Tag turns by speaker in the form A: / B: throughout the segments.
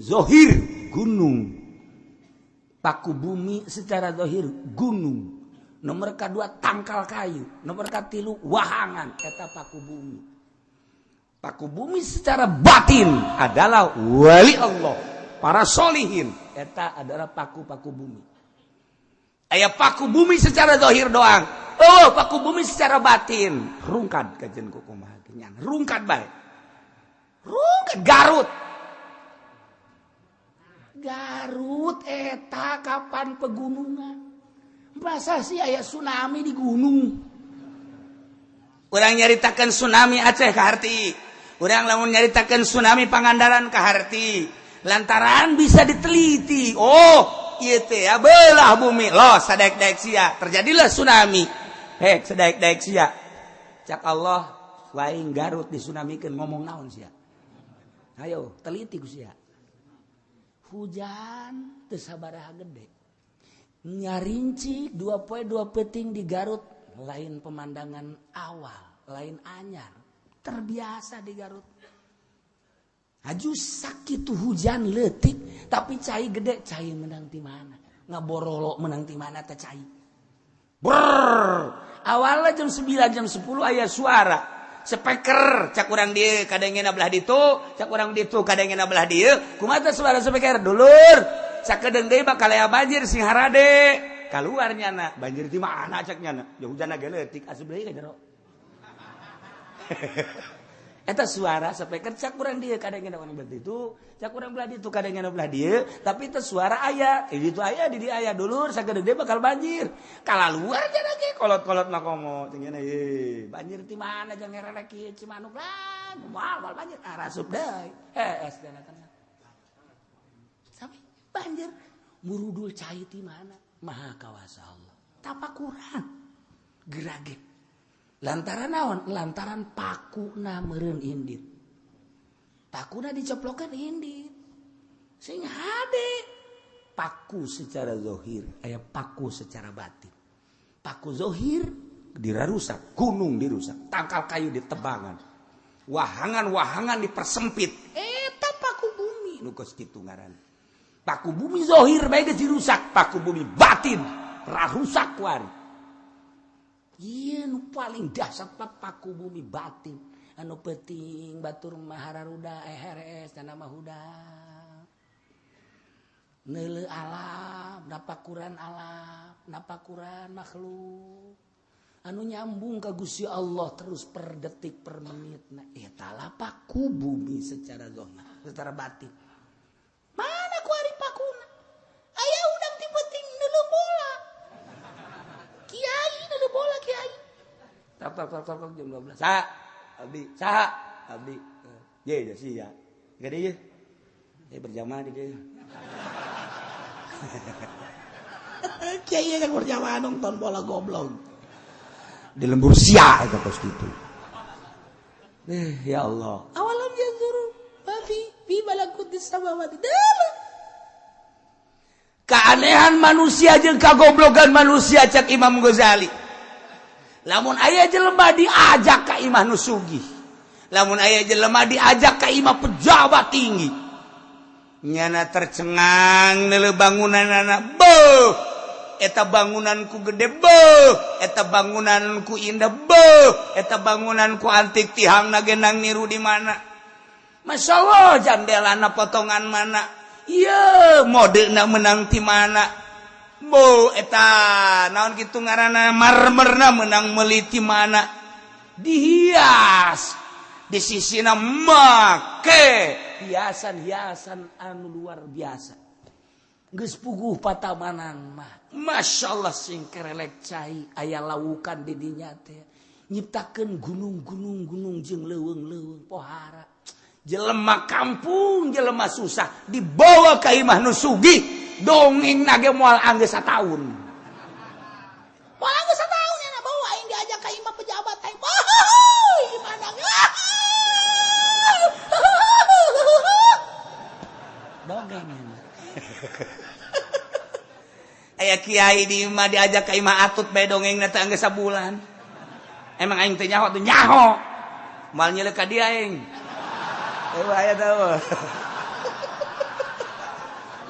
A: zohir gunung, paku bumi secara zohir gunung, nomor kedua tangkal kayu, nomor katilu wahangan, eta paku bumi. Paku bumi secara batin adalah wali Allah, para solihin, eta adalah paku-paku bumi. Aya paku bumi secara zohir doang. Oh, paku bumi secara batin rungkad kajen kumaha, rungkad bae, rungkad Garut. Garut eta kapan pegunungan? Masa sih aya tsunami di gunung? Urang nyaritakan tsunami Aceh kaharti, urang lamun nyaritakan tsunami Pangandaran kaharti, lantaran bisa diteliti. Oh, ieu teh ya belah bumi loh, sadaek-daek sia terjadilah tsunami. Hek sadaek-daek sia, cak Allah lain Garut disunamikeun, ngomong naon sia? Ayo teliti ku sia. Hujan teu sabaraha gede, nyarinci 2 poe 2 peuting di Garut. Lain pemandangan awal, lain anyar, terbiasa di Garut. Aju sakit hujan letik tapi cai gede. Cai menang di mana? Ngaborolo menang di mana teh cai? Brrr, awalnya jam 9, jam 10 aya suara speaker, cak urang dieu kadangena belah ditu, cak urang ditu kadangena belah dieu. Kumaha teh suara speaker? "Dulur, sakedeung deui bakal aya banjir, sing harade." Keluar nyana, "Banjir di mana?" cak nyana. "Ya hujan agak leutik, asup deui ka jero." Eta suara speaker, cak urang dieu kadangena urang belah ditu, cak urang belah ditu kadangena belah dieu, tapi itu suara aya di ditu, aya di dieu aya, "Dulur, sakedeung deui bakal banjir." Kalaluar nya ge kolot-kolot mah komo cenah, "Ye, banjir di mana?" Jangan ngerelek kieu, Cimanuk lah moal moal banjir. Ah, rasup deui, hees dana tenang sampai banjir murudul. Cai di mana? Maha kawasa Allah. Tapakuran gerage lantaran naon? Lantaran pakuna meureun indit, pakuna dicoplokan indit. Sing hade paku secara zohir, aya paku secara batin. Paku zohir dirarusak, gunung dirusak, tangkal kayu ditebangan, wahangan-wahangan dipersempit, eta paku bumi nu kos kitu ngaran. Paku bumi zohir bae geus dirusak, paku bumi batin rarusak kuari. Iya, nu paling dahsyat paku bumi batin. Anu penting batur mah hararuda heres dan nama hudang. Neuleu alam, napakuran alam, napakuran makhluk. Anu nyambung ka Gusti Allah terus per detik per menit. Nah, eta lah paku bumi secara zahir, secara batin. Mana kuari pakuna? Aya udang ti penting neuleu bola. Kiai neuleu bola, kiai. Tak tak tak tak jam 12. Sa, abdi, sa, abdi. Ye, ya sih ya. Gede ye. Eh, berjamaah di dia. Kiai kan berjamaah nonton bola, goblok. Di lembur sia eta kos kitu. Eh, ya Allah. Awalam yanzuru ma fi fi malakutis samawati. Keanehan manusia jeung kagoblogan manusia, cak Imam Ghazali. Lamun aya jelema diajak ka imah nu sugih. Lamun aya jelema diajak ka imah pejabat tinggi. Nyana tercengang neuleu bangunanana. Beuh, eta bangunanku gede, beuh, eta bangunanku indah, beuh, eta bangunanku antik, tihangna genang niru di mana. Masya Allah, jandelana potongan mana. Iya, modena menang ti mana. Bo, eta naon kitu ngaranna, marmerna menang meuli ti mana. Dihias di sisina make hiasan-hiasan anu luar biasa. Geus puguh patamanan mah. Masya Allah, sing kerelek cai aya lawukan di dinya teh. Nyiptakeun gunung-gunung gunung jeung leuweung-leuweung pohara. Jelema kampung, jelema susah dibawa ka imah nu sugih, dongeng nage moal anggeus sataun. Moal anggeus sataun ya bawa aing diajak ka imah pejabat aing. Wah, gimana? Dongeng. Aya kiai di imah diajak ka imah atut bae, dongeng teh anggeus sabulan. Emang aing teh nyaho tuh nyaho. Moal nyelek ka dia aing. Eh, aya tahu.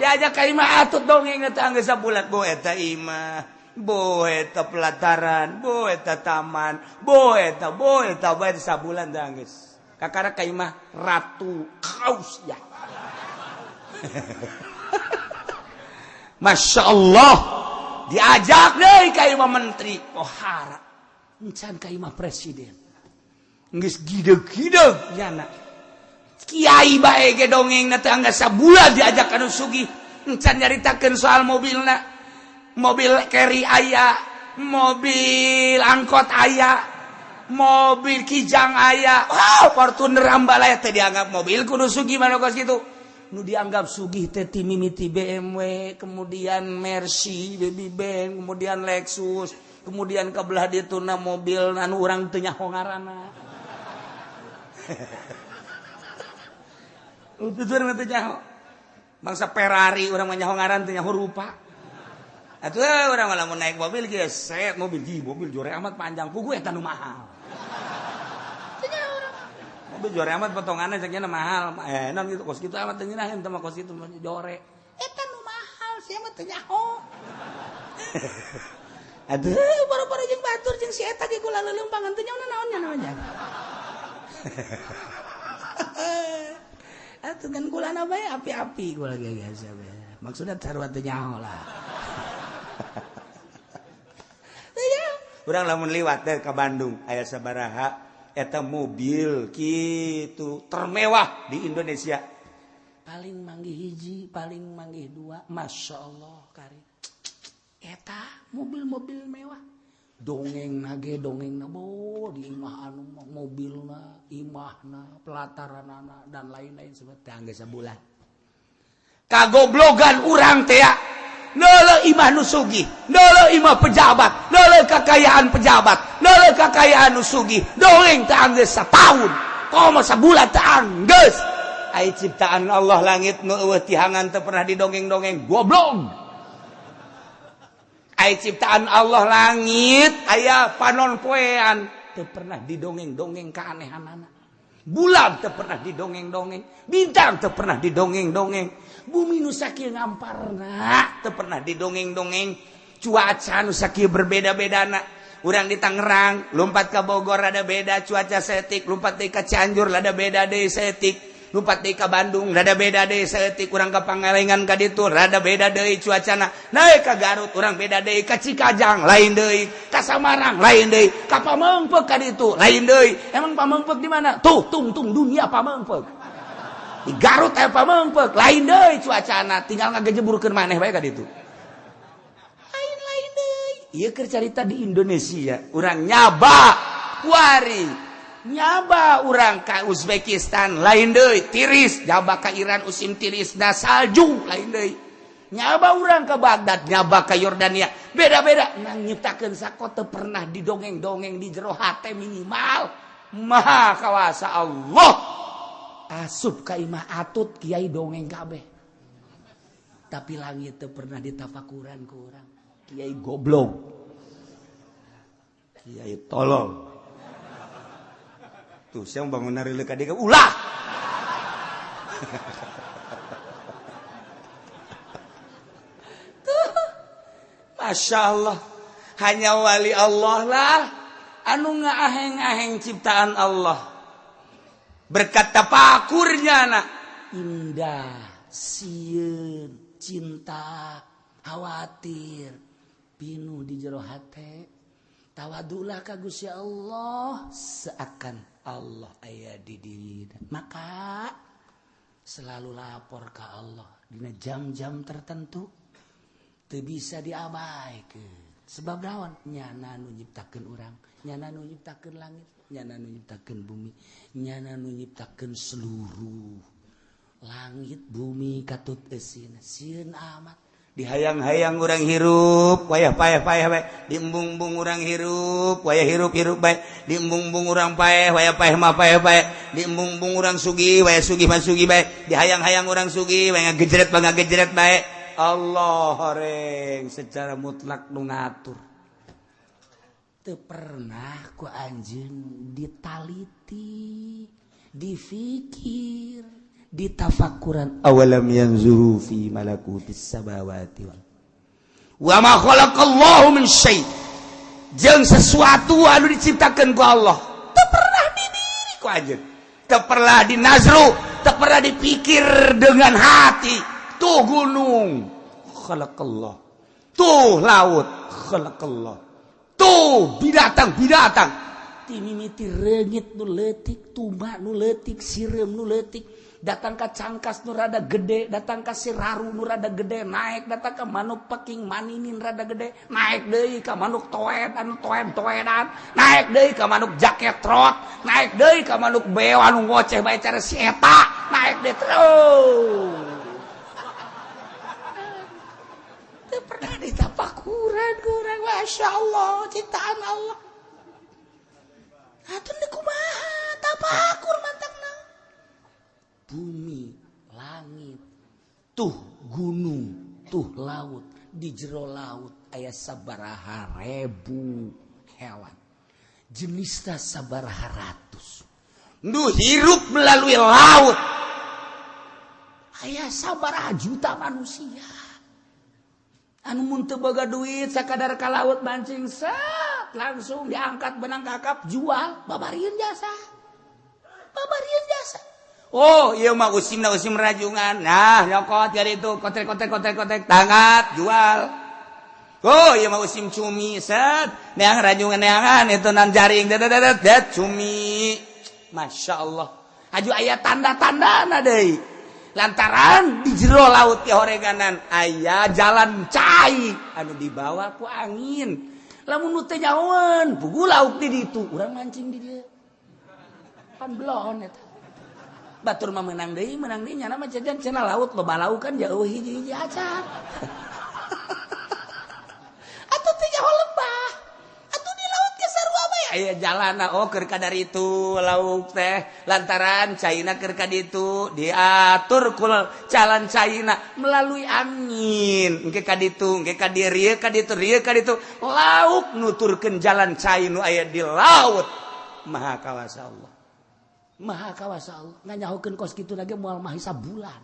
A: Diajak ka imah atut dongeng eta anggeus sabulan bo eta imah, bo eta pelataran, bo eta taman, bo eta bae sabulan teh anggeus. Kakara ka imah Ratu Kausya. Masya Allah, diajak deui ka imah menteri pohara, encan ka imah presiden. Geus gideg-gideg nyana. Kiai bae ge dongeng na teh anggeus sabulan diajak ka nu sugih, encan nyaritakeun soal mobilna. Mobil carry aya, mobil angkot aya, mobil Kijang aya. Wow, Fortuner Ambalaya teh dianggap mobil kudu sugih mana kos kitu. Nu dianggap sugih teh ti mimiti BMW, kemudian Mercy, Baby Benz, kemudian Lexus, kemudian ka belah dituna mobil anu urang teu nyaho ngaranna. Ututur mah teu nyaho. Bangsa Ferrari urang mah nyaho ngaran teu nyaho rupa. Atuh urang mah lamun naik mobil geus set mobil ji mobil jore amat panjang puguh eta nu mahal. Mobil jore amat potonganna cek nya mahal. Non gitu kos kitu amat teu nyeunah teh mah kos kitu jore. Eta nu mahal sia mah teu nyaho. Aduh boro-boro jeung batur jeung si eta ge kula leuleumpangan teu nyaho naon nya namanya. Atuh kan kulana bae api-api kula ge biasa bae. Maksudna sarua teu nyaho lah. Urang lamun liwat teh ka Bandung aya sabaraha eta mobil kitu termewah di Indonesia. Paling manggih hiji, paling manggih dua, Masya Allah kari. Eta mobil-mobil mewah. Dongeng nage dongeng bo di imah anu mobilna, imahna, pelataranana dan lain-lain seperti anggeus sabulan. Kagoblogan urang teh ya. Neuleuh imah nu sugih, neuleuh imah pejabat, neuleuh kakayaan pejabat, neuleuh kakayaan nu sugih, dongeng teh anggeus sataun, komo sabulan teh anggeus. Ai ciptaan Allah langit nu eueuh tihangan teu pernah didongeng-dongeng, goblok. Ai ciptaan Allah langit aya panon poean teu pernah didongeng-dongeng keanehanana. Bulan teu pernah didongeng-dongeng, bintang teu pernah didongeng-dongeng, bumi nu sakieu ngamparna teu pernah didongeng-dongeng, cuaca nu sakieu berbeda-bedana. Urang di Tangerang lompat ka Bogor rada beda cuaca setik, lompat deui ka Cianjur rada beda deui setik, lompat deui ka Bandung rada beda deui setik, urang ka Pangalengan ka ditu rada beda deui cuacana, naik ka Garut urang beda deui, ka Cikajang lain deui, ka Samarang lain deui, ka Pamengpeuk ka ditu lain deui. Emang Pamengpeuk di mana? Tuh tungtung dunia Pamengpeuk. Di Garut aya Pamengpeuk lain deui cuacana, tinggal ngagejeburkeun maneh bae ka ditu. Lain-lain deui. Ieu keur carita di Indonesia, urang nyaba kuari. Nyaba urang ka Uzbekistan lain deui tiris, nyaba ka Iran usim tiris da salju lain deui. Nyaba urang ka Baghdad, nyaba ka Yordania, beda-beda. Nang nyiptakeun sakote pernah didongeng-dongeng di jero hate minimal. Maha kawasa Allah. Asup ka imah atut kiai dongeng kabeh. Tapi langit teu pernah ditafakuran ku urang. Kiai goblok. Kiai tolol. Tuh, saya bangun nari leka dia ulah. Tuh, Masya Allah, hanya wali Allah lah, anu ngaaheng-aheng ciptaan Allah. Berkat tapakurnya anak indah, sieun, cinta, khawatir, pinuh di jero hate. Tawadulah ka Gusti Allah seakan Allah aya di diri. Maka selalu lapor ke Allah dina jam-jam tertentu teu bisa diabaikeun. Sebab naon? Nyana nu nyiptakeun urang, nyana nu nyiptakeun langit, nyana nu nyiptakeun bumi, nyana nu nyiptakeun seluruh langit bumi katut eusina. Sieun amat dihayang-hayang urang hirup wayah paeh-paeh bae, diembung-embung urang hirup wayah hirup-hirup bae, diembung-embung urang paeh wayah paeh mah paeh bae, diembung-embung urang sugih wayah sugih mah sugih bae, dihayang-hayang urang sugih wayah ngagejret mah ngagejret bae. Allah horeng secara mutlak nu ngatur. Teu pernah ku anjeun ditaliti, difikir, Ditafakuran awalam yanzuru fi malakutis samawati wal wa ma khalaqallahu min syai', jeung sesuatu anu diciptakeun ku Allah teu pernah didiri ku anjeun, teu pernah dinazru, teu pernah dipikir dengan hati. Tuh gunung khalaqallah, tuh laut khalaqallah, tuh binatang-binatang ti mimiti reungit nu leutik, tuma nu leutik, sireum nu leutik, datang ka cangkas nu rada gede, datang ka siraru nu rada gede, naik datang ka manuk peking maninin rada gede, naik deui ka manuk toed anu toed-toedan, naik deui ka manuk jaket trot, naik deui ka manuk beo anu ngoceh bae cara si eta, naik deui terus. Teu pernah ditapakuran kurang, Masya Allah ciptaan Allah. Atuh kumaha tapakur mantakna. Bumi, langit, tuh gunung, tuh laut, di jero laut aya sabaraha ribu hewan. Jenisna sabaraha ratus. Nu hirup melalui laut. Aya sabaraha juta manusia. Anu mun teu boga duit sakadar ka laut mancing set langsung diangkat benang kakap jual, babarieun jasa. Babarieun jasa. Oh, iya mah usimna usim rajungan. Nah, nyokot dari itu kotek kotek kotek kotek tangkat jual. Oh, iya mah usim cumi set. Neang rajungan neangan itu nan jaring det det det cumi. Masya Allah. Aju aya tanda-tanda deui. Lantaran di jero laut di horeganan aya jalan cai anu dibawa ku angin. Lamun nu teu nyahoeun, puguh lauk di ditu, urang mancing di dieu. Pan belon eta. Batur mah menang deui nyana mah jajan cenah laut loba lauk kan jauh hiji-hiji acan. Atuh teu nyaho lebah. Atuh di laut ge sarua bae aya jalana, oh keur kadar itu lauk teh lantaran caina keur ka ditu diatur ku jalan caina melalui angin engke ka ditu engke ka dieu rieu ka ditu rieu ka ditu lauk nuturkeun jalan cai nu aya di laut. Maha kawasa Allah. Maha kawasa Allah. Nganyahokeun kos kitu lagi moal mahi sabulan.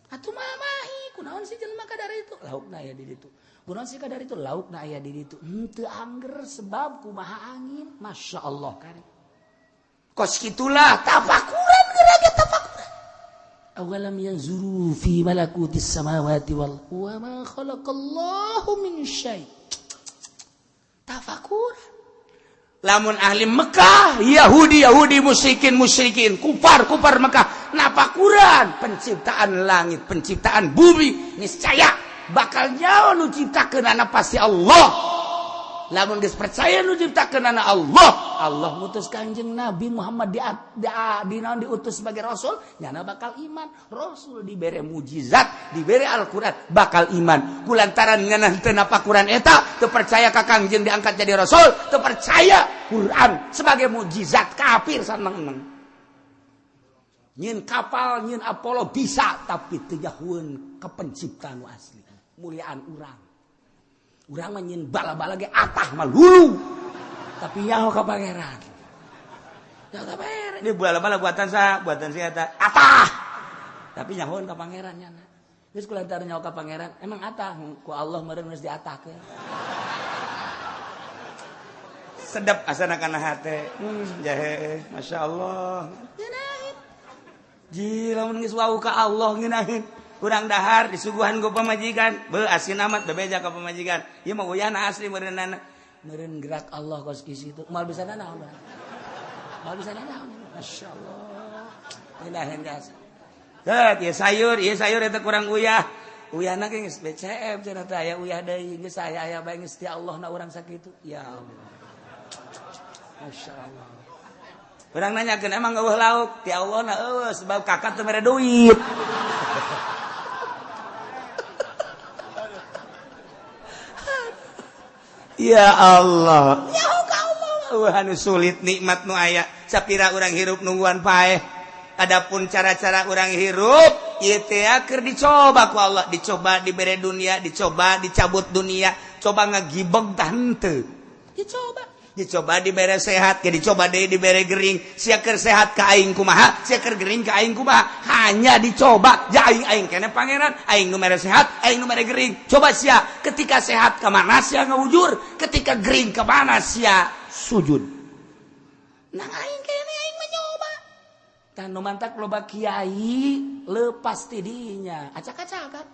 A: Atuh mah mahi kunaon sih jelema kadar itu laukna aya di ditu. Kunaon sih kadar itu laukna aya di ditu. Henteu angger sebab kumaha angin. Masya Allah kari. Kos kitulah tafakuran geura ge tafakuran. Awalam yanzuru fi malakutis samawati wal wa ma khalaqallahu min syai'. Tafakuran. Lamun ahli Mekah, Yahudi Yahudi, musyrikin musyrikin, kufar kufar Mekah napakuran penciptaan langit, penciptaan bumi, niscaya bakal nyawa nu ciptakeun pasti Allah. Lamun geus percaya nu ciptakeun Allah, Allah ngutus Kanjeng Nabi Muhammad di naon diutus sebagai rasul, nyana bakal iman. Rasul dibere mujizat, dibere Al-Qur'an, bakal iman. Kulantaran nyana teu napakuran eta, teu percaya ka Kangjeng diangkat jadi rasul, teu percaya Quran sebagai mujizat, kafir saneng-eneng. Nyin kapal, nyin Apollo bisa, tapi teu nyahueun ka pencipta nu asli, muliaan urang. Urang mah nyin bala-bala ge atah mah lulu. Tapi nyaho ka pangeran. Nyaho ka pangeran. Ini bala-bala buatan sa, buatan si eta. Atah. Tapi nyahoeun ka pangeran nyana. Geus kulantaran nyaho ka pangeran, emang atah ku Allah meureun geus diatahkeun. Sedap asana kana hate. Jahe, masyaallah. Ngeunahin. Ji lamun geus wau ka Allah ngeunahin. Kurang dahar disuguhan ku pamajikan, be asin amat bebeja ka pamajikan. Ieu mah uyahna asli meureunana. Meureun gerak Allah kos kieu itu. Moal bisa nanaon. Moal bisa nanaon. Masyaallah. Ngeunahin jasa. Teu, ieu sayur eta kurang uyah. Uyahna ge geus BCM cenah teh aya uyah deui geus aya aya bae geus ti Allah na urang sakitu. Ya Allah. Masyaallah. Urang nanyakeun emang eueuh lauk ti Allah na eueuh sebab kakak teu mere duit. Ya Allah. Ya Allah. Anu sulit nikmat nu aya. Sapira urang hirup nungguan paeh. Adapun cara-cara urang hirup ieu teh keur dicoba ku Allah, dicoba dibere dunia, dicoba dicabut dunia, coba ngagibeg tah henteu. Dicoba. Dicoba dibere sehat, ke dicoba deui dibere gering. Sia keur sehat ka aing kumaha, sia keur gering ka aing kumaha. Hanya dicoba, ja aing aing keneh pangeran, aing nu mere sehat, aing nu mere gering. Coba sia ketika sehat ka mana sia ngawujur, ketika gering ka mana sia sujud. Nang aing keneh aing mencoba. Tah nu mantak loba kiai lepas ti dinya, acak-acakan.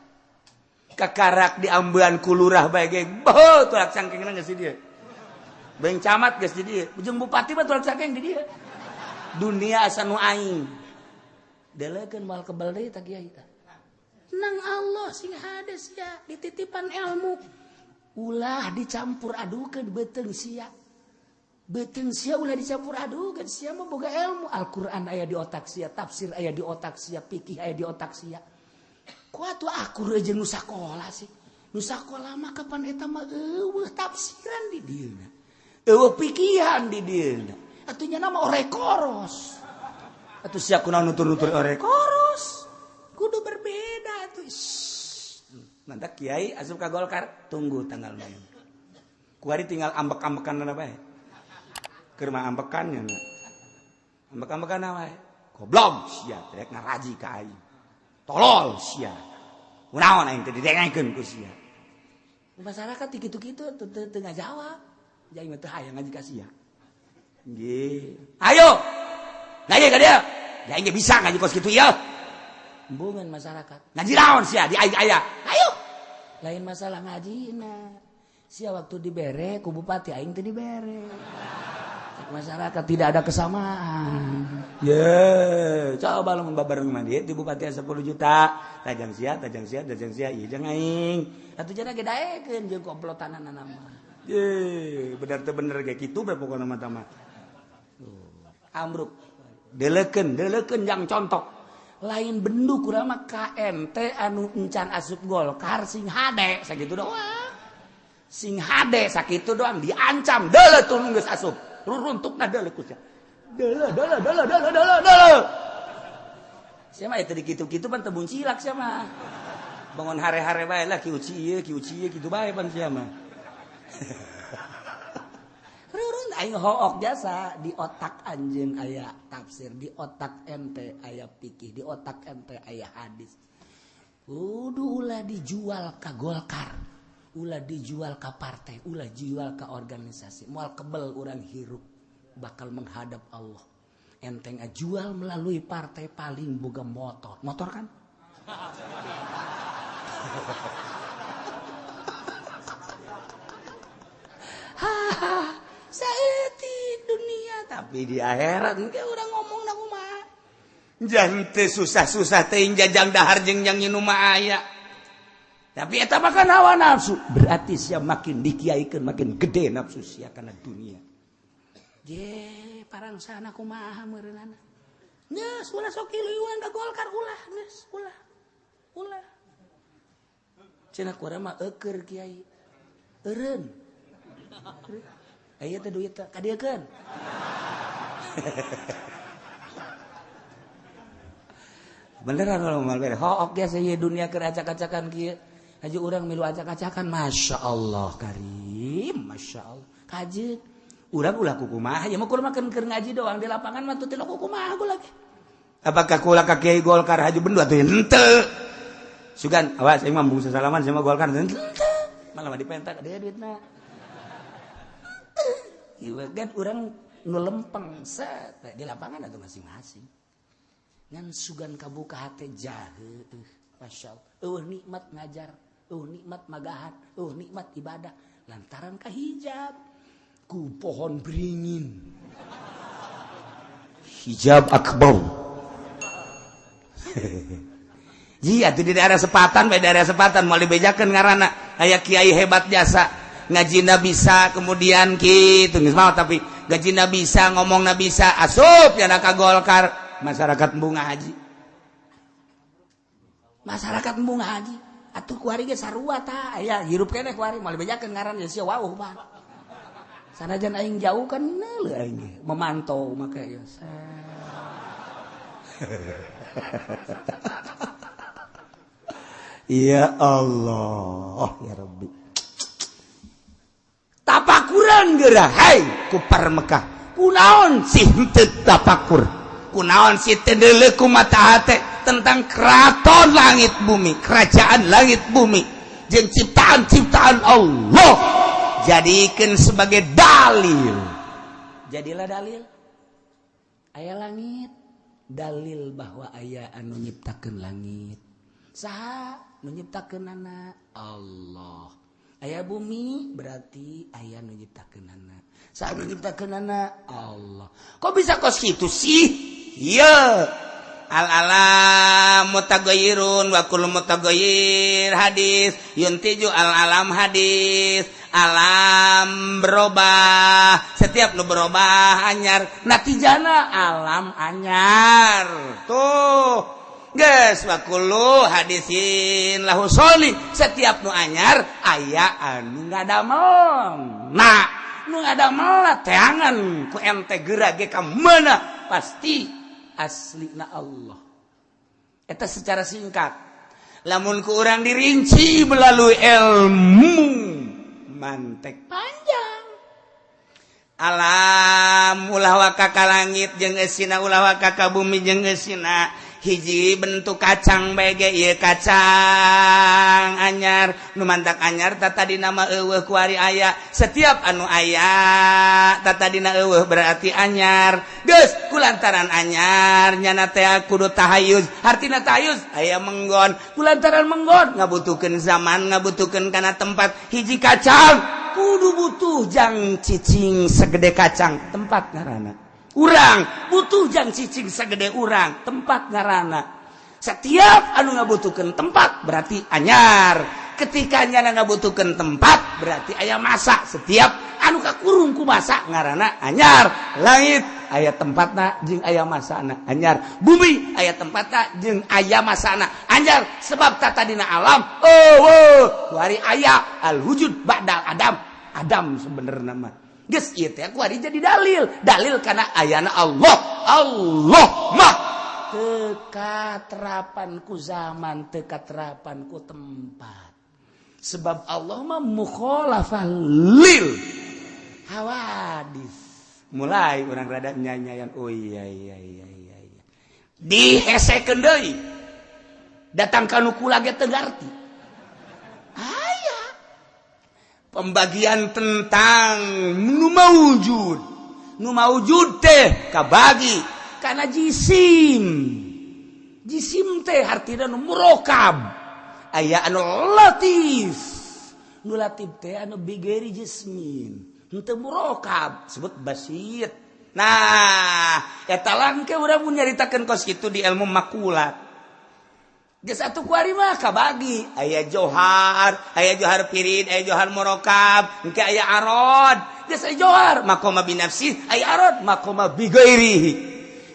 A: Kakarak diambean ku lurah bae ge, beuh tulak cangkengna geus di dieu. Beng camat geus di dieu, jeung bupati mah tulak cangkeng di dieu. Dunia asa nu aing. Deleukeun moal kebel deui tah kiai tah. Nang Allah sing hade sia dititipan ilmu. Ulah dicampur adukeun beuteung sia. Beuteung sia ulah dicampur adukeun, sia mah boga ilmu. Al-Qur'an aya di otak sia, tafsir aya di otak sia, fikih aya di otak sia. Ku atuh akur jeung nu sakola sih. Nu sakola mah kapan eta mah eueuh tafsiran di dieuna. Eueuh pikihan di dieuna. Atuh nya nama ore koros. Atuh sia kunaon nutur-nutur ore koros. Kudu berbeda atuh. Mantak kiai asup ka Golkar, tunggu tanggal main. Kuari tinggal ambek-ambekan bae. Keur mah ambekan nya. Ambek-ambekan bae. Goblok sia, rek ngaraji ka aing. Tolol sia. Kunaon aing teh didengekeun ku sia. Masyarakat kitu-kitu teu ngajawab. Aing mah teu hayang ngaji ka sia. Nggih. Ayo. Ngaji ka dieu. Aing ge bisa ngaji kos kitu ieu. Embungan masyarakat. Ngaji naon sia di aing aya. Ayo. Lain masalah ngajina. Sia waktu dibere ku bupati aing teu dibere. Masyarakat tidak ada kesamaan. Ye, coba lamun babareng mah di bupati 10 juta, tajang sia, tajang sia, tajang sia, ieu jeung aing. Atuh jana ge daekeun jeung komplotanana mah. Ye, bener teu bener ge kitu bae pokona mah tah mah. Amruk. Deleukeun, deleukeun jang contok. Lain bendu kurang mah KMT anu encan asup Golkar sing hade sakitu doang. Sing hade sakitu doang diancam deuleu tulung geus asup. Ruruntukna deuleu ku sia. Deuleu deuleu deuleu deuleu deuleu deuleu. Sia mah teu dikitu-kitu pan teu buncilak sia mah. Bangun hare-hare bae lah kieu ieu kieu ieu kitu bae pan sia mah. Rurun aing hook jasa di otak anjeun aya tafsir, di otak ente aya fikih, di otak ente aya hadis. Kudu ulah dijual ka Golkar, ulah dijual ka partai, ulah jual ka organisasi. Moal kebel urang hirup bakal menghadap Allah. Enteng jual melalui partai paling boga motor. Motor kan? Hahaha, saeutik dunia tapi di akhirat engke urang ngomong na kumaha. Jante susah-susah teuing jajang dahar jeung jang nginum mah aya. Tapi eta mah kan hawa nafsu. Berarti sia makin dikiaikeun makin gede nafsu sia kana dunia. Je, parang sana kumaha meureunana. Geus ulah sok kiluan ka Golkar ulah geus ulah. Ulah. Cenah kurang mah eueur kiai. Eureun. Aya teh duit teh kadieukeun. Beneran kalau mal bere hook biasa ieu dunia keur acak-acakan kieu. Haji urang milu acak-acakan Masya Allah karim, Masya Allah. Kajeun urang ulah kukumaha ya mah kudu mah keur ngaji doang di lapangan mah teu kukumaha gua lagi. Apakah kula ka kiai Golkar haji bendu atuh henteu. Sugan awas aing mah bungsu salaman sama Golkar henteu. Malah mah dipentak dia duitna. Ieu kan urang nu lempeng set di lapangan atuh masing-masing. Ngan sugan kabuka hate jahe Masya Allah. Eueuh nikmat ngajar, eueuh nikmat magahan, eueuh nikmat ibadah lantaran kahijab ku pohon beringin. Hijab akbar. Iya tuh di daerah Sepatan, di daerah Sepatan mau dibejakeun ngaranna aya kiai hebat jasa ngajina bisa kemudian kitu geus mau tapi ngajina bisa ngomongna bisa asup nya ka Golkar. Masyarakat embung haji. Masyarakat embung haji. Atuh kuari ge sarua tah aya hirup keneh kuari moal dibejakeun ngaran ya sia wauh mah. Sanajan aing jauh kan neuleuh aing ge memantau make ya. Ya Allah ya Rabbi. Tapakuran Turun geura hai kupar Mekah, kunaon sih henteu tapakur, kunaon sih teu deuleu ku mata hate tentang keraton langit bumi, kerajaan langit bumi jeung ciptaan-ciptaan Allah, jadikan sebagai dalil. Jadilah dalil aya langit, dalil bahwa aya anu nyiptakeun langit. Saha nu nyiptakeunana? Allah. Aya bumi, berarti aya nu nyiptakeunana. Saha nu nyiptakeunana? Allah. Kok bisa kos kitu sih? Iya, al alam mutaghayyirun wa kullu mutaghayyir hadis, yuntiju al alam hadis. Alam berubah, setiap nu berubah anyar, natijana alam anyar tuh. Geus, wa kullu hadisin lahu soli, setiap nu anyar aya anu ngadamel. Nah, nu ngadamel teangan ku ente geura ge ka mana, pasti aslina Allah. Eta secara singkat. Lamun ku urang dirinci melalui ilmu mantek panjang. Alam ulah waka ka langit jeung eusina, ulah waka ka bumi jeung eusina, hiji bentuk kacang bege ieu kacang anyar. Nu mantak anyar tadina mah eueuh, kuari aya. Setiap anu aya tadina eueuh, berarti anyar. Geus, kulantaran anyar nyana teh kudu tahayuz. Hartina tahayuz aya menggon. Kulantaran menggon ngabutuhkeun zaman, ngabutuhkeun kana tempat. Hiji kacang kudu butuh jang cicing segede kacang, tempat ngaranna. Urang butuh jang cicing segede urang, tempat ngarana. Setiap anu ngabutuhkan tempat berarti anyar. Ketika nyana ngabutuhkan tempat, berarti aya masa. Setiap anu kakurung ku masa ngarana anyar. Langit aya tempatna jeung aya masana, anyar. Bumi aya tempatna jeung aya masana, anyar. Sebab tadina alam oh, oh kuari aya al wujud ba'dal adam. Adam sebenarnya mah geus ieu teh kuari jadi dalil, dalil karena ayana Allah. Allah mah teu katerapan ku zaman, teu katerapan ku tempat, sebab Allah mah mukhalafah lil hawadis. Mulai orang rada nyanyian, oh iya, dihesekeun deui, datang ka nu kula ge teu ngarti. Aya pembagian tentang nu maujud. Nu maujud teh kabagi karena jisim. Jisim teh artinya nu murokab, aya anu latif. Nu latif teh anu bighairi jismin, henteu murokab, sebut basit. Nah, eta langke urang mun nyaritakeun kos kitu di ilmu makulat. Geus atuh, kuari mah kabagi aya johar, aya johar pirid, aya johar murokab, engke aya arod. Geus, aya johar maqama binafsi, aya arod maqama bighairihi.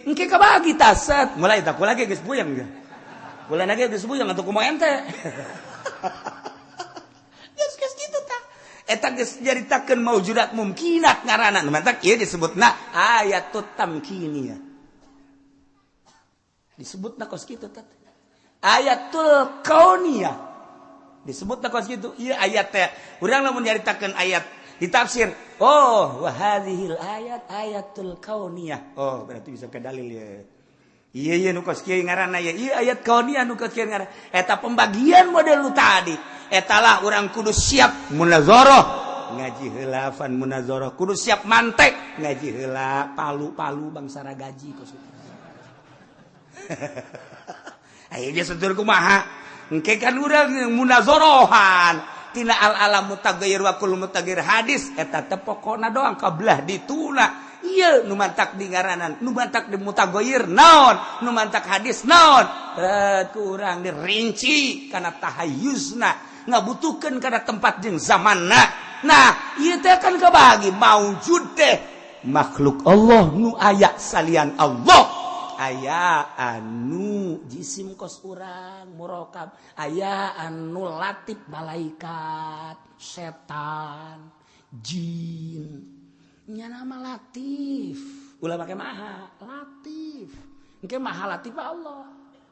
A: Engke kabagi taset. Mulai tak lagi geus puyeng ge. Mulai lagi geus puyeng atuh, kumaha ente? Geus geus kitu tah. Eta geus nyaritakeun maujudat mumkinat ngaranna. Nu mantak ieu disebutna ayatut tamkiniyah. Disebutna kos kitu tah. Ayatul kauniyah disebut kos gitu. Iya, ayat teh urang lamun nyaritakeun ayat ditafsir, oh, wa hadhil ayat ayatul kauniyah, oh berarti bisa ke dalil ya. Iya iya, nu kos kieu ngaranna ya. Iya, ayat kauniyah nu kos kieu ngaranna. Eta pembagian model nu tadi. Eta lah urang kudu siap munazarah, ngaji heula fan munazarah, kudu siap mantek, ngaji heula palu-palu bangsa gaji kos kitu. Ayo dia setur kumaha? Engke kan urang munazorohan tina al alam mutaghayyir wa kullu mutaghayyir hadis. Eta teh pokona doang kabelah dituna. Ieu nu mantak di ngaranan, nu mantak di mutaghayyir naon, nu mantak hadis naon, ku urang dirinci kana tahayyuzna, ngabutuhkeun kana tempat jeung zamanna. Nah, ieu teh kan kabagi maujud teh makhluk Allah nu aya salian Allah. Aya anu jisim kos urang murokab, aya anu latif, malaikat, setan, jin. Nya nama latif, ulah make maha latif, engke maha latif Allah.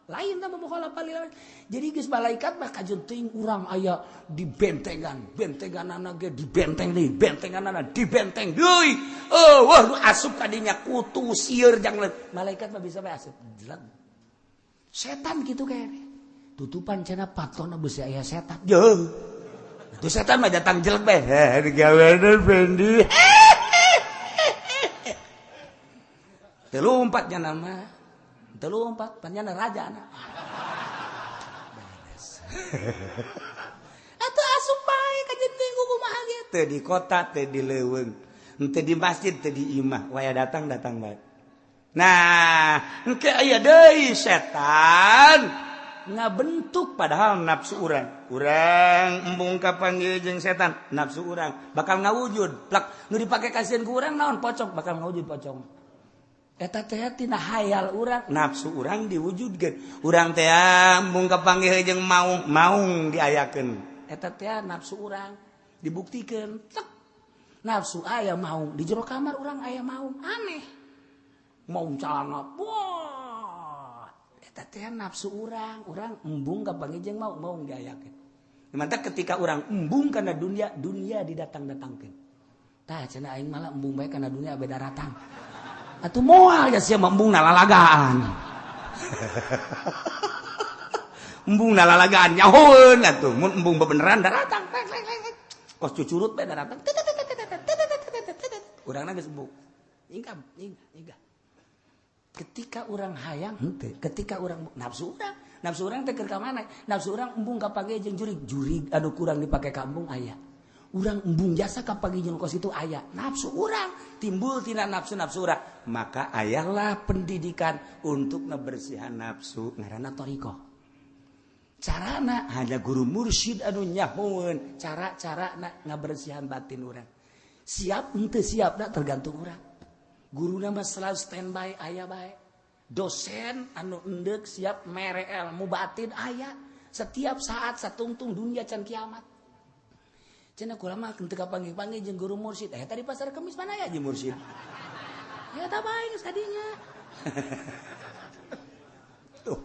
A: Lain tah mukhalafah lil awamir. Jadi geus malaikat mah kajeun teuing urang aya di bentengan, bentenganana ge di benteng deui, bentenganana di benteng deui. Oh, wah nu asup ka dinya kutu sieur jang malaikat mah bisa bae asup. Jelag. Setan kitu kene. Tutupan cenah patona beusi aya setan. Jeuh. Itu setan mah datang jelek bae. Heh, digaweana Fendi. Teu lumpat nya nama. Teu lumpat panjana raja na. Beres. Atuh asup bae ka jeung teh kumaha ge teu di kota, teu di leuweung, teu di masjid, teu di imah, waya datang datang bae. Nah, engke aya deui setan ngabentuk padahal nafsu urang. Urang embung kapanggih jeung setan, nafsu urang bakal ngawujud. Plak nu dipake kasieun ku urang naon pocong, bakal ngawujud pocong. Eta teh tina hayal urang, nafsu urang diwujudkeun. Urang teh embung kapanggih jeung maung, maung diayakeun. Eta teh nafsu urang dibuktikeun. Tek. Nafsu aya maung di jero kamar urang aya maung, aneh. Maung calana. Wah. Eta teh nafsu urang, urang embung kapanggih jeung maung, maung diayakeun. Mantap ketika urang embung kana dunia, dunia didatang-datangkeun. Tah cenah aing malah embung bae kana dunia beda ratang. Atuh moal ya sia embung nalalagaan. Embung nalalagaan nyahoeun atuh mun embung bebeneran daratang. Kos cucurut bae daratang. Urangna geus embung. Ingkam, ingkam. Ketika urang hayang henteu, ketika urang nafsu urang teh keur ka mana? Nafsu urang embung ka page jeung jurig, jurig anu kurang dipake ka embung aya. Urang embung jasa ka pagi jeung kos itu aya. Nafsu urang timbul tina nafsu-nafsu urang, maka ayalah pendidikan untuk ngebersihan nafsu ngaranna thariqah. Carana hanya guru mursyid anu nyahoeun cara-carana ngabersihan batin urang. Siap henteu siapna tergantung urang. Guruna mah selalu standby aya bae. Dosen anu endek siap mere ilmu batin aya setiap saat satungtung dunia can kiamat. Cenah kula mah teu kapanggih-panggih jeung guru mursyid. Eh tadi pasar Kemis mana ya jeung mursyid? Ya tah bae geus kadinya. Tuh.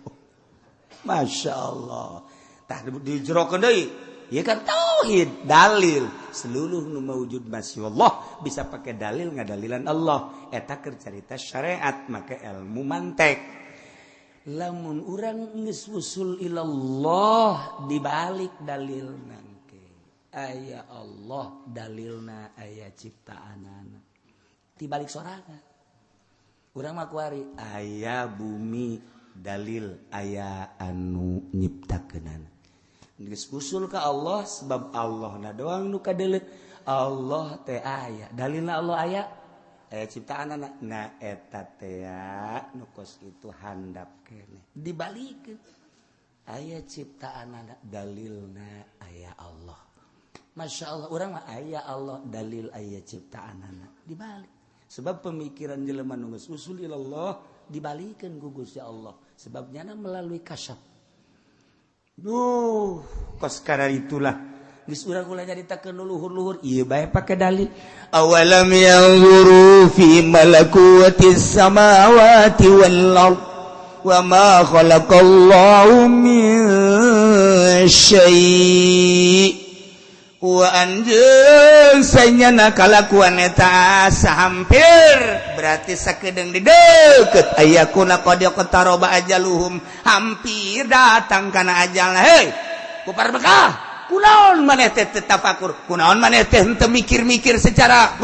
A: Masya Allah. Tah dijerokeun deui. Ieu kan tauhid, dalil. Seluruh nu maujud masya Allah bisa pakai dalil ngadalilan Allah. Eta keur carita syariat make ilmu mantek. Lamun urang geus usul ilallah dibalik dalilna. Aya Allah dalilna aya ciptaanana tibalik sorangan urang mah kuari aya bumi dalil aya anu nyiptakeunana geus usul ka Allah sebab Allahna doang nu kadeuleu Allah teh aya dalilna Allah aya aya ciptaanana na eta teh nu kos kitu handap keneh dibalikeun aya ciptaanana dalilna aya Allah. Masya Allah orang mah aya Allah dalil aya ciptaanana dibalik sebab pemikiran jelema nu geus usul ilallah dibalikeun ku Gusti Allah sebab nyana melalui kasyaf. Duh kos kana itulah geus urang ulah nyaritakeun luhur-luhur ieu bae pake dalil awalam yanzuru fi malakutis samawati wal ard wa ma khalaqallahu min syai' wa anjeun sanyana kalakuan eta hampir berarti sakedeung di deukeut ayakuna qad yaqtaroba ajaluhum hampir datang kana ajalna. Hei kupar Mekah kunaon maneh teh tafakur kunaon maneh teh henteu mikir-mikir secara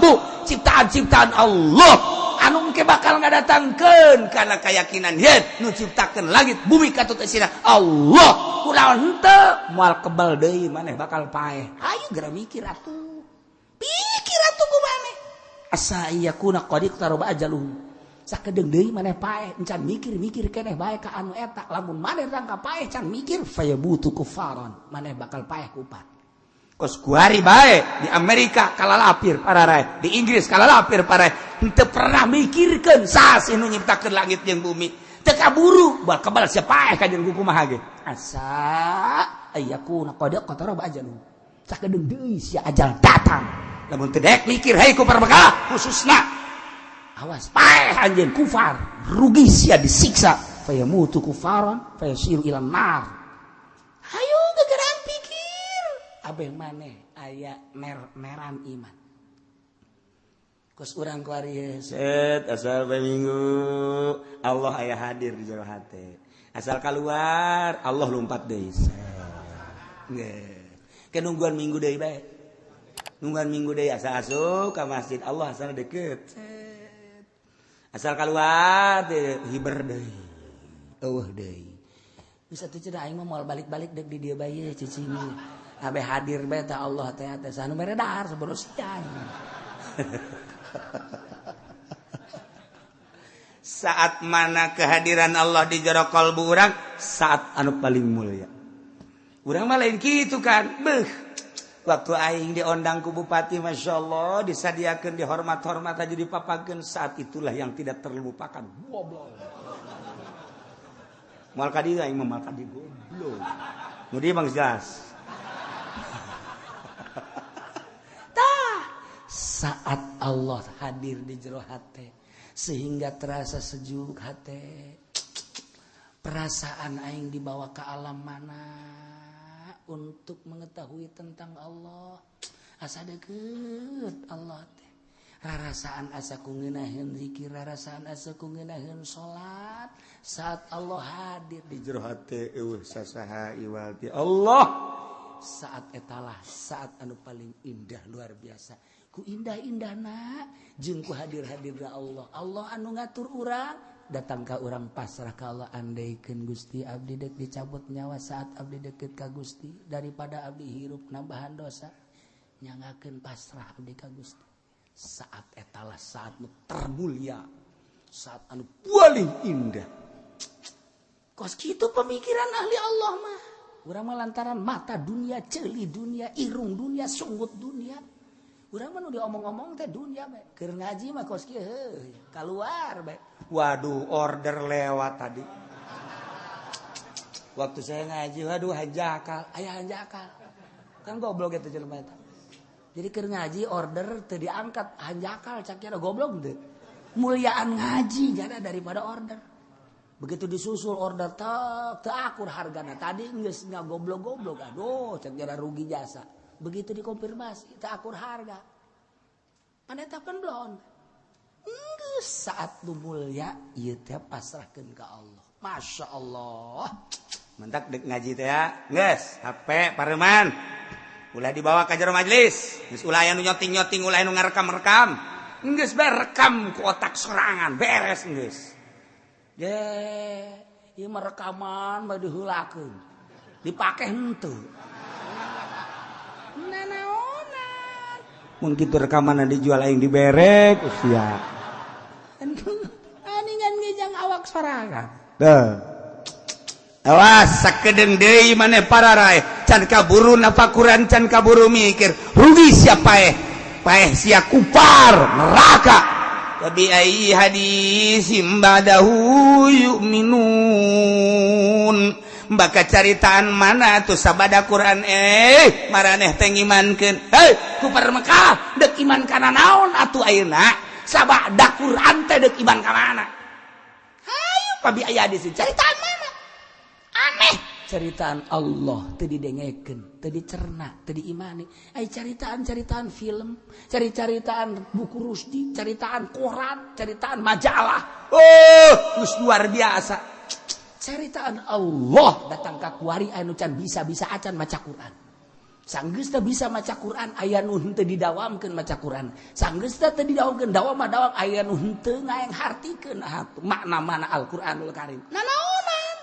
A: bu ciptaan-ciptaan Allah anu engke bakal ngadatangkeun kana keyakinan yen nu ciptakeun langit bumi katut eusina Allah kunaon henteu moal kebal deui maneh bakal paeh. Ayo geura mikir atuh pikir atuh ku maneh asa yakuna qad iqtaraba ajaluhum sakedeung deui maneh paeh encan mikir-mikir keneh bae ka anu eta lamun maneh rangka paeh can mikir fayabutu kufaran maneh bakal paeh kupat. Kos kuari bae di Amerika kalalapir pararae, di Inggris kalalapir pararae, henteu pernah mikirkeun saha nu nyiptakeun langit jeung bumi. Teu kaburu bal kebal sia paeh ka jeung kumaha ge. Asa ayakuna qad qataraba ajaluhum. Sakedeung deui sia ajal datang. Lamun teu daek mikir hei kufar Mekah khususna. Awas paeh anjeun kufar, rugi sia disiksa. Fayamutu kufaran fayasiru ila nar. Hayu gegeran pikir. Abeh maneh aya mer-meran iman. Kos urang kuari set asal bae minggu Allah aya hadir di jero hate. Asal keluar Allah lompat deui. Nggih. Kenungguan minggu deui bae. Nungguan minggu deui asa asup ka masjid Allah asal deket. Asal keluar hiber deui. Eueuh deui. Bisa tuh cenah aing mah moal balik-balik deuk di dieu bae cicing. Abe hadir bae teh Allah teh teh sanu mere dahar sabodo siang. Saat mana kehadiran Allah di jero kalbu urang, saat anu paling mulia. Urang mah lain kitu kan. Beuh. Waktu aing diondang ku bupati, Masya Allah, disadiakeun, dihormat-hormat aja, dipapakeun, saat itulah yang tidak terlupakan. Goblok. Moal ka dieu aing mah, moal ka dieu goblok. Nu dieu mah jelas. Tah, saat Allah hadir di jero hate sehingga terasa sejuk hate. Perasaan aing dibawa ke alam mana untuk mengetahui tentang Allah. Asa deket Allah teh. Rarasaan asa ku ngeunaheun zikir, rarasaan asa ku ngeunaheun salat. Saat Allah hadir di jero hate eueuh sasaha iwal ti Allah. Saat etalah saat anu paling indah luar biasa. Ku indah-indahna jeung ku hadir-hadirna Allah. Allah anu ngatur urang, datang ka urang pasrah ka Allah, andaikeun Gusti abdi deuk dicabut nyawa saat abdi deket ka Gusti daripada abdi hirup nambahan dosa, nyangakeun pasrah abdi ka Gusti. Saat etalah saat nu termulia, saat anu paling indah. Kos kitu pemikiran ahli Allah mah. Urang mah lantaran mata dunia, ceuli dunia, irung dunia, sunggut dunia. Urang mah nu diomong-omong teh dunia bae. Keur ngaji mah kos kieu heuh, kaluar bae. Waduh, order lewat tadi. Waktu saya ngaji, waduh hanjakal, aya hanjakal. Kan goblok eta jelema eta. Jadi keur ngaji order teu diangkat, hanjakal cak kira goblok teu. Muliaan ngaji jada daripada order. Begitu disusul order teu akur hargana. Tadi geus ngagoblok-goblok, aduh cak kira rugi jasa. Begitu dikonfirmasi teu akur harga. Pan eta pan belon. Geus saat nu mulia ieu teh pasrahkeun ka Allah. Masya Allah. Mentak dek ngaji teh ya. Geus, HP pareman. Ulah dibawa ka jero majelis. Geus ulah aya nu nyoting-nyoting, ulah anu ngarekam-rekam. Geus bae rekam ku otak sorangan, beres geus. Ye, ieu mah rekaman bae diheulakeun. Dipake henteu. Nanaonan. Mun kitu rekaman dijual aing diberek usia. Aningan ngejang awak sorangan. Tuh. Awas sakedeung deui maneh pararae. Can kaburu nafakuran, can kaburu mikir. Rugi sia paeh. Paeh sia kupar neraka. Bi ayyi hadisim ba'dahu yu'minun. Baka caritaan mana tuh sabada Quran maraneh teh ngimankeun. Hei, kupar Mekah deuk iman kana naon atuh ayeuna? Sabada Quran teh deuk iman ka mana? Hayu pabi aya hadis caritaan mana? Aneh. Caritaan Allah teu didengekeun, teu dicerna, teu diimani. Ai caritaan-caritaan film, cari-caritaan buku Rusdi, caritaan koran, caritaan majalah. Oh, geus luar biasa. Caritaan Allah datang ka kuari anu can bisa-bisa acan maca Quran. Sanggeus teu bisa maca Quran aya nu henteu didawamkeun maca Quran. Sanggeus teu didawamkeun dawam mah dawam aya nu henteu ngaenghartikeun makna mana Al-Qur'anul Karim. Nanaonan?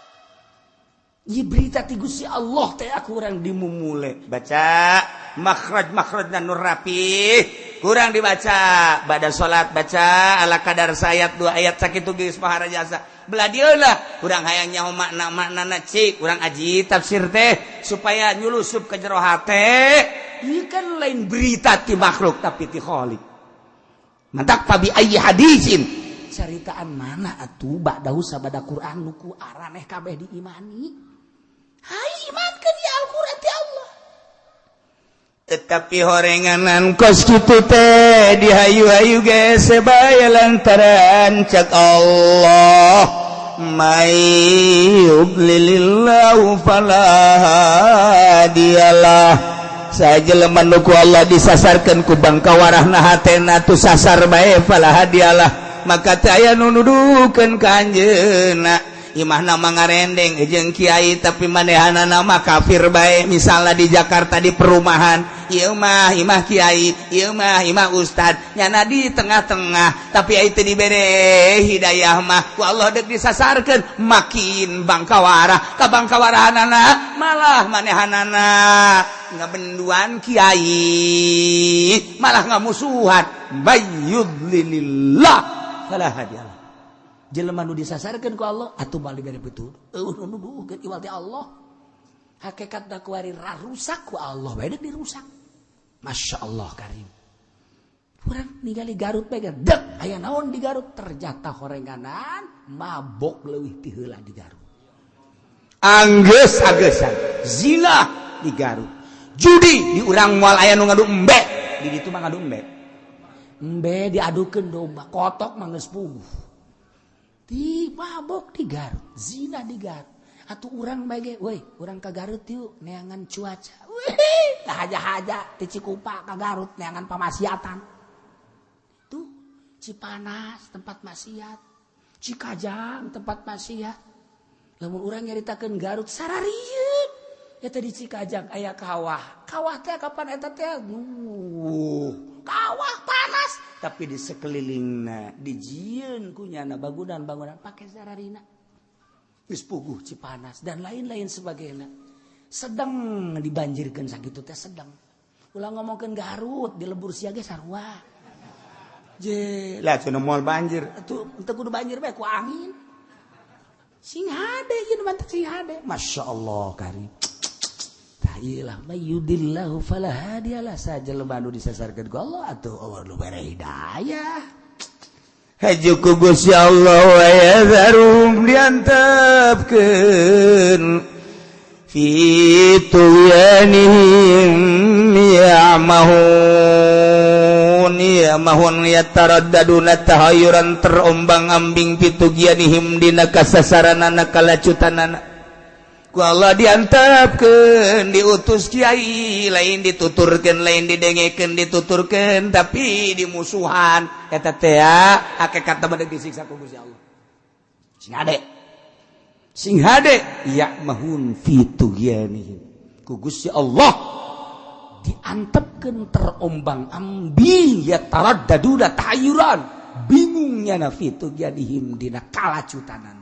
A: Ieu berita ti Gusti Allah teh aku urang dimumule. Baca makhraj-makhrajna nu rapih, kurang dibaca. Bada salat baca ala kadar sayat 2 ayat sakitu geus maharajasa. Belah dieu lah urang hayang nyaho makna-maknana cik, urang aji tafsir teh supaya nyulusup ke jero hate. Ieu kan lain berita ti makhluk tapi ti Khaliq. Mantak fabi ayyi hadisin. Caritaan mana atuh ba'dahu sabada Quran nu ku araneh kabeh diimani. Hai imankeun ya Al-Qur'an ti Allah. Tetapi horenganan kos kitu teh dihayu-hayu ge sebaya lantaran cek Allah.
B: May yudlilillahu fala hadiyalah. Saha jelema nu ku Allah disasarkeun ku bangkawarahna hatena tu sasar bae, fala hadiyalah, maka teu aya nu nuduhkeun ka anjeunna. Imahna mah ngarendeng jeung kiai, tapi manehanana mah kafir bae. Misalnya di Jakarta di perumahan, ieu mah imah kiai, ieu mah imah ustad, nyana di tengah-tengah, tapi itu dibere hidayah mah ku Allah dek disasarkeun makin bangkawara ka bangkawarahanana, malah manehanana ngabenduan kiai, malah ngamusuhan. Mayyudlilillah fala hadiyalah. Jelema nu disasarkeun ku Allah atuh balik dari betul eueuh nu nuduhkeun iwal ti Allah. Hakikat da kuari rarusak ku Allah bae deuk dirusak. Masya Allah karim. Urang ningali Garut bae dek aya naon di Garut, ternyata horenganan mabok leuwih ti heula di Garut. Anggeus agesan zina di Garut, judi di urang moal aya nu ngadu embe di ditu mah, ngadu embe embe diadukeun domba kotok mah geus puguh. Di mabok di Garut, zina di Garut. Atuh urang bae ge, woi, urang ka Garut yuk neangan cuaca. Wih, haja-haja ti Cikupa ka Garut neangan pamaksiatan. Tuh, Cipanas tempat maksiat, Cikajang tempat maksiat. Lamun urang nyaritakeun Garut sararieun. Eta di Cikajang aya kawah. Kawah teh kapan eta teh? Kawah panas, tapi di sekelilingna dijieun ku nyana bangunan-bangunan pake sararina. Geus puguh Cipanas dan lain-lain sebagainya. Sedang dibanjirkeun sakitu teh sedang. Ulah ngomongkeun Garut di lembur sia ge sarua. Je, lah cenah moal banjir. Atuh teu kudu banjir bae ku angin. Sing hade ieu mantap sing hade. Masya Allah karim. Tah ieu lah mayyudillahu fala hadiyalah. Saha jelema nu disasarkeun ku Allah atuh Allah nu bere hidayah. Haju ku Gusti Allah wa yadharum diantepkeun fi tughyanihim ya'mahun. Ya'mahun yataraddaduna tahayyuran, terombang-ambing, fi tughyanihim dina kasasaranana, kalacutanana. Ku Allah diantepkeun, diutus kiai, lain dituturkeun, lain didengekeun, dituturkeun tapi dimusuhan. Eta teh hakikat mah disiksa ku Gusti Allah. Sing hade, sing hade. Ya'mahun fi tughyanihim, ku Gusti Allah diantepkeun terombang-ambing, ya taraddaduna tahayyuran, bingungnya na, fi tughyanihim dina kalacutanan.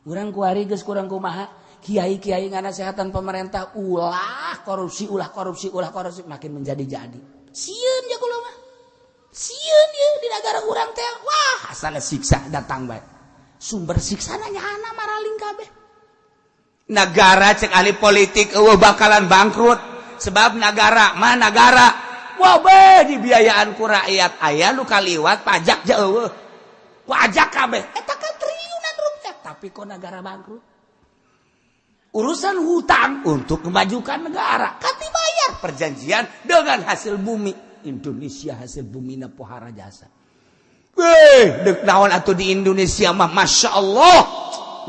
B: Urang kuari geus kurang kumaha kiai-kiai nganasehatan pemerintah ulah korupsi, ulah korupsi, ulah korupsi, makin menjadi-jadi. Sieun ya kula mah, sieun ya di negara urang teh. Wah, asal siksa datang bae, sumber siksa nyana maraling kabeh negara. Cek ahli politik eueuh bakalan bangkrut sebab negara mah negara wah be dibiayaan ku rakyat, aya nu kaliwat pajak jauh, pajak kabeh eta kan triliunan rupiah, tapi kok negara bangkrut. Urusan hutang untuk memajukan negara kan dibayar perjanjian dengan hasil bumi Indonesia, hasil bumi na pohara jasa. Weh, dek naon atuh di Indonesia mah, masya Allah,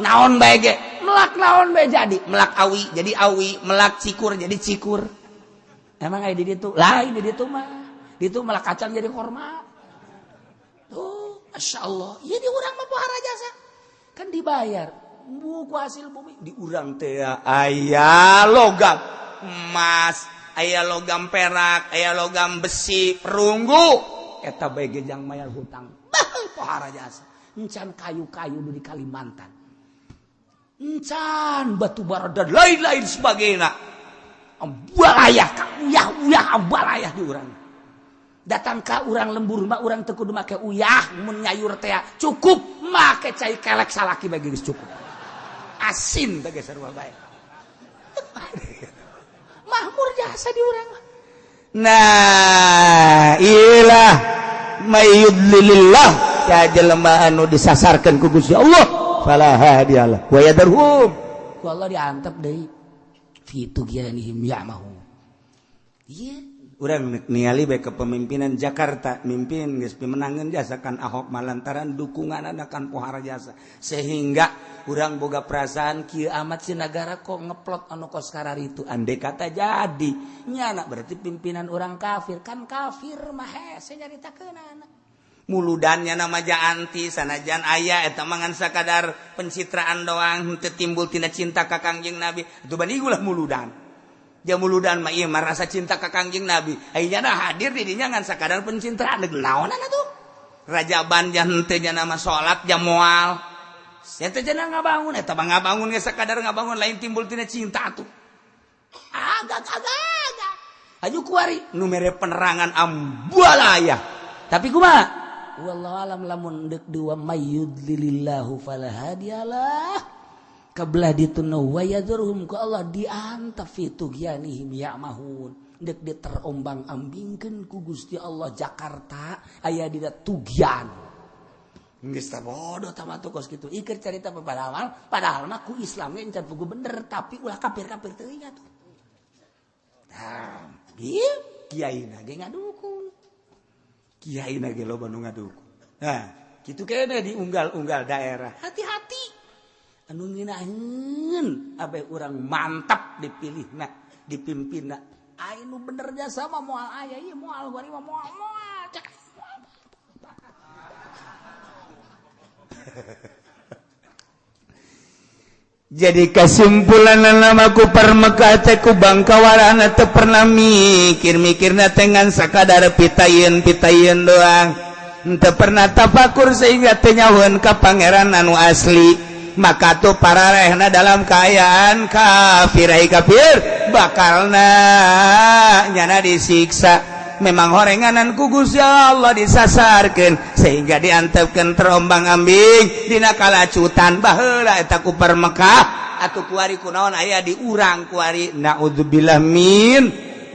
B: naon bae ge melak, naon bae jadi melak, awi jadi awi, melak cikur jadi cikur. Emang aya di ditu lain, di ditu mah, di ditu melak kacang jadi korma tuh. Masya Allah iya, di urang mah pohara jasa kan dibayar buku hasil bumi. Di urang teh aya logam emas, aya logam perak, aya logam besi, perunggu, eta bae ge jang mayar hutang. Bah, pohara jasa. Encan kayu-kayu di Kalimantan, encan batu bara dan lain-lain sebagainya. Ambalayah ka uyah-uyah, ambalayah di urang. Datang ka urang lembur mah urang teu kudu make uyah mun nyayur teh, cukup make cai kelek salaki bagi geus cukup asin teh geus sarua bae. Makmur jasa di urang mah. Nah, ilah mayyudlilillah ya jelema anu disasarkeun ku Gusti Allah fala hadiyalah wa yadarhum, ku Allah diantep deui, fi tughyanihim ya'mahun. Iya.
A: Urang ningali bae kepemimpinan Jakarta mimpin geus pimenangeun jasa kan Ahok malantaran dukungan kan pohara jasa sehingga urang boga perasaan kieu amat si nagara kok ngeplot anu kos kararitu andai kata jadi nyana berarti pimpinan urang kafir kan kafir mah hese nyaritakeunana muludannya nama jaanti sanajan aya eta mah ngan sakadar pencitraan doang henteu timbul tina cinta ka Kangjeng Nabi itu bani ulah muludan jamuludan mah ieu mah rasa cinta ka Kangjeng Nabi ayeuna hadir di dinya ngan sakadar pencitraan deuk naonan atuh rajaban jan henteu nya nama salat jam moal eta cenah ngabangun eta mah ngabangun geus sakadar ngabangun lain timbul tina cinta atuh agak agak aju kuari nu mere penerangan ambualaya tapi kumaha wallahu alam lamun deuk dua mayyudlilillahu fala hadiyalah kabelah dituna wa yadhurhum ku Allah diantaf fi tughyanihim ya'mahun deuk diterombang-ambingkeun ku Gusti Allah Jakarta aya dina tugyan geus tah bodoh tah mah kos kitu iker carita padahal padahal mah ku Islam ge encan pugu bener tapi ulah kafir-kafir teuing atuh tah ieu kiaina ge ngadukung kiaina ge loba nu ngadukung nah kitu keneh di unggal-unggal daerah hati-hati anu ngeunaheun abe urang mantap dipilihna dipimpinna aya nu bener jasa mah moal aya ieu moal bari mah moal moal cek Jadi kesimpulan nama ku Mekah teh ku bangkawarana teu pernah mikir-mikirna teh ngan sakadar pitayeun-pitayeun doang teu pernah tafakur sehingga teu nyahoeun ka pangeran anu asli maka tuh para rehna dalam keayaan kafir ai kafir bakalna nyana disiksa memang horenganan ku Gusti Allah disasarkeun sehingga diantepkeun terombang-ambing dina kalacutan baheula eta ku Mekah atuh kuari kunaon aya di urang kuari naudzubillah min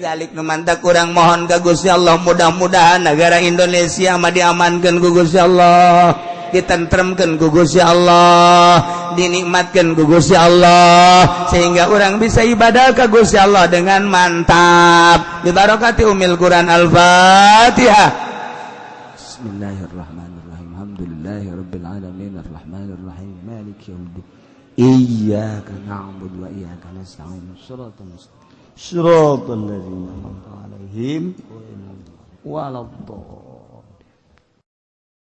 A: zalik nu mantak urang mohon ka Gusti Allah mudah-mudahan negara Indonesia mah diamankeun ku Gusti Allah ditentremkeun ku Gusti Allah dinikmatkeun ku Gusti Allah sehingga orang bisa ibadah ka Gusti Allah dengan mantap bibarakati umil Quran. Al-Fatihah. Bismillahirrahmanirrahim. Alhamdulillahirabbil alamin arrahmanir rahim maliki yaumiddin iyyaka na'budu wa iyyaka nasta'in shiratal mustaqim shiratal ladzina an'amta 'alaihim waladdallin.